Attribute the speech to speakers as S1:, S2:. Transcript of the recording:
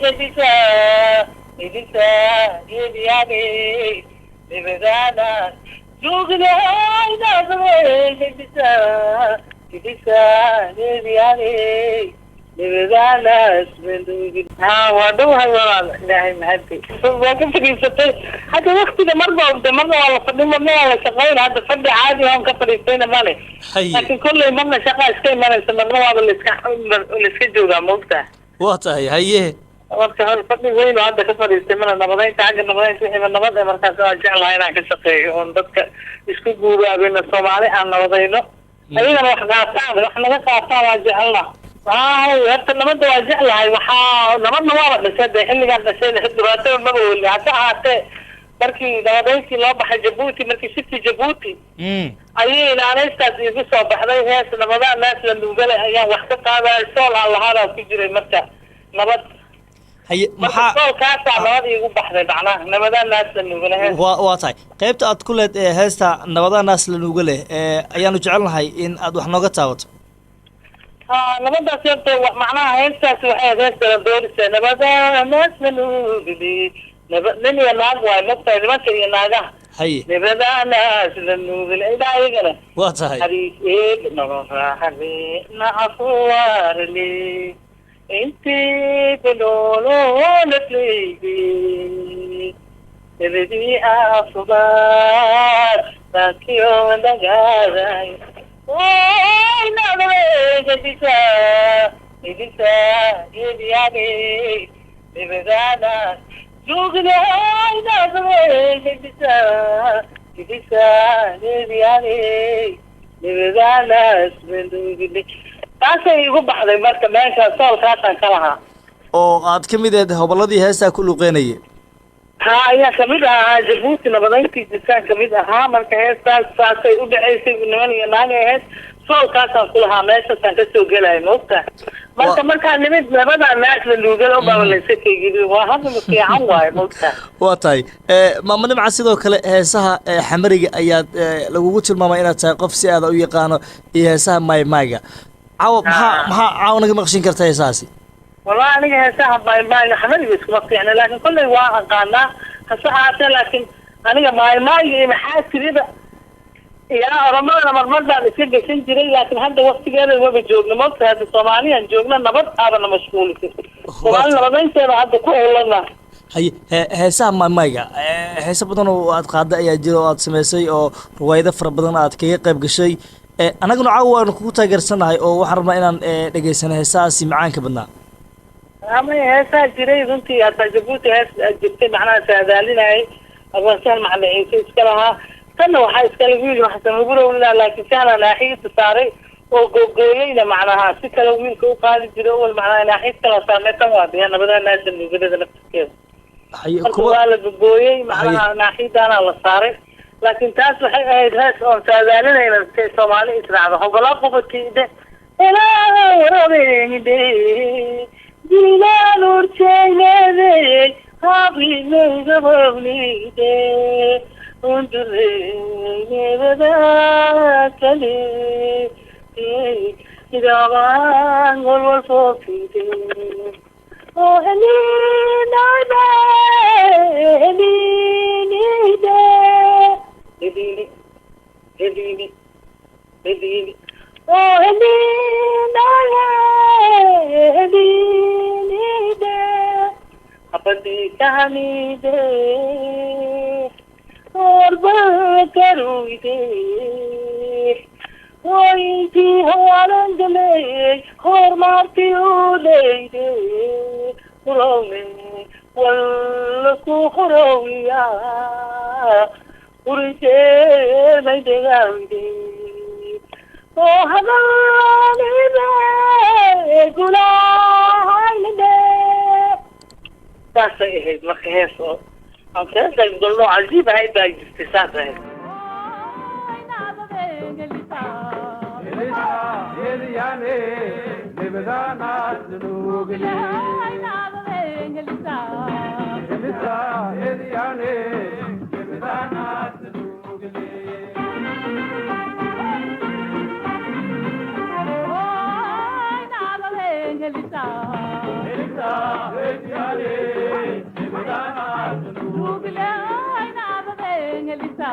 S1: Gedisa Gedisa Gediyane Nibadana Juglay Gedisa Gedisa Gediyane Nibadana. Ha, waa dhowahay walaal, Ilaahay mahadi. Waa ka fadhiisatay hadda waktiga, marba de marna waa la fadhin, marna waa la shaqayn. Hadda fadhi caadi oon ka fadhiistayna male. Laakiin kolley marna shaqaa iska imanaysa, marna waaba laiska joogaa, maogtaa?
S2: Waa tahay, haye.
S1: Marka hore fadhi weyn oo hadda ka fadhiistay mana. Nabadaynta, xagga nabadaynta, wixiiba nabad e markaas waa jeclahay inaan ka shaqeeyo oon dadka isku guuraabino, Soomaali aan nabadayno, ayagana wax qaataan, wax naga qaataan waa jecelna. Waaw, horta nabadda waa jeclahay. Waxaa nabadna waaba dhashay dee, xilligaan dhashay dhibaatada maba weli. Hase ahaatee, markii nabadayntii loo baxay Jabuuti, markii shirkii Jabuuti ayay naanaystaas iigu soo baxday. Hees nabadaa naas la nuugale ayaan wax ka qaadaya, sool aan lahaabaa ku jiray marka nabad.
S2: Haye.
S1: Marka
S2: maxaa
S1: soolkaasaa nabad iigu baxday, macnaha nabadaa naas la nuugale hees.
S2: Waa tahay, qaybta aad ku leed ee heesta nabadaa naas la nuuga leh ee ayaanu jecelnahay in aad wax nooga taabato.
S1: Ha, nabadaas horta macnaha heestaasi waxay ahayd hees dala doorisa. Nabadaa naas la nuugale, naba nin iyo naag waay, mogtahay, nimanka iyo naagaha.
S2: Haye.
S1: Nabadaa naas la nuugale ilaa iyagana.
S2: Waa tahay.
S1: Xariis eeg nolol raaxale nacafuwaarle intii bilololafleyde nabadii caafimaad baakiyo dagaaday nabadisa idisa gediyane nabadana jugday nabadisa idisa gediyane nabadanas bendugile. Taasay igu baxday marka meesha soolkaasaan ka lahaa.
S2: Oo aad ka mid ahayd hobolladii heestaa ku luuqeynayay?
S1: Ha, ayaa kamid ahaa Jabuuti nabadayntii jirtaan kamid ahaa. Marka heestaas saasay u dhaceysay, niman iyo naag ay ahayd, soolkaasaan ku lahaa, meeshaasaan kasoo gelaya, maogta? Marka markaa nimid labadaa naas la nuugala unbaaba laysa keegili, waa hadda fiican waayo, maogta?
S2: Waa tahay. Maama Nimca, sidoo kale heesaha xamariga ayaad lagugu tilmaamay inaad tahay qof si aada u yaqaano, iyo heesaha maymayga. Caawa maxaa caawa naga maqshin karta heesahaasi?
S1: Wallahi aniga heesaha maaymaayga xamariga iskuma fiicna, laakiin kolley waa aqaanaa. Hase ahaatee, laakiin aniga maaymaayga iyo maxaa tirida yaa oromadana marmar baan iska gashan jiray, laakiin hadda waktigeeda maba joogno, maogta? Hadda Soomaaliyaan joogna, nabad aabana mashquulisay, Soomaali nabadeynteeda hadda ku howlana.
S2: Haye, heesaha maymayga, heese badan oo aad qaaday ayaa jira oo aad samaysay oo riwaayado fara badan aad kaga qayb gashay. Annaguna caawa waanu kugu taageersanahay oo waxaan rabnaa inaan dhegaysano heesahaasi macaanka badnaa.
S1: Amay, heesaa jiray runtii. Hataa Jabuuti hees jirtay, macnaha saadaalinayay, abaan Macalin Ciise iska lahaa. Tanna waxaa iskale wiil Xasan Huburowlina, laakiin sahla naaxiyada saaray oo googooyeyna, macnaha si kale wiilka u qaadi jiray owal, macnaha naaxiyad kala saarnay. Tan waa biya nabadaa naasa nuugadada laftirkeeda.
S2: Haye.
S1: Marka
S2: kuwa
S1: waa la gogooyey, macnaha naaxiyadaana la saaray, laakiin taas waxay ahayd hees oon saadaalinayna intay Soomaali israacdo hobolaa qubatide warabengde dilanurjeylede habimeygabawlide undureynebadakale idaban walwal foofide oh helinayde helinide helini helini helini oh helinaya helinide habadikahanide orbakaruyde hointii hawalangaley hormaarti uleyde hurowne walla ku horowiya hurijeemaydegawide oo hadanide gulahaynide. Saasay ahayd marka hees oo aan kaga qayb galno, cajiib ahayd baa jirtay, saas ahayd.
S3: Elisa,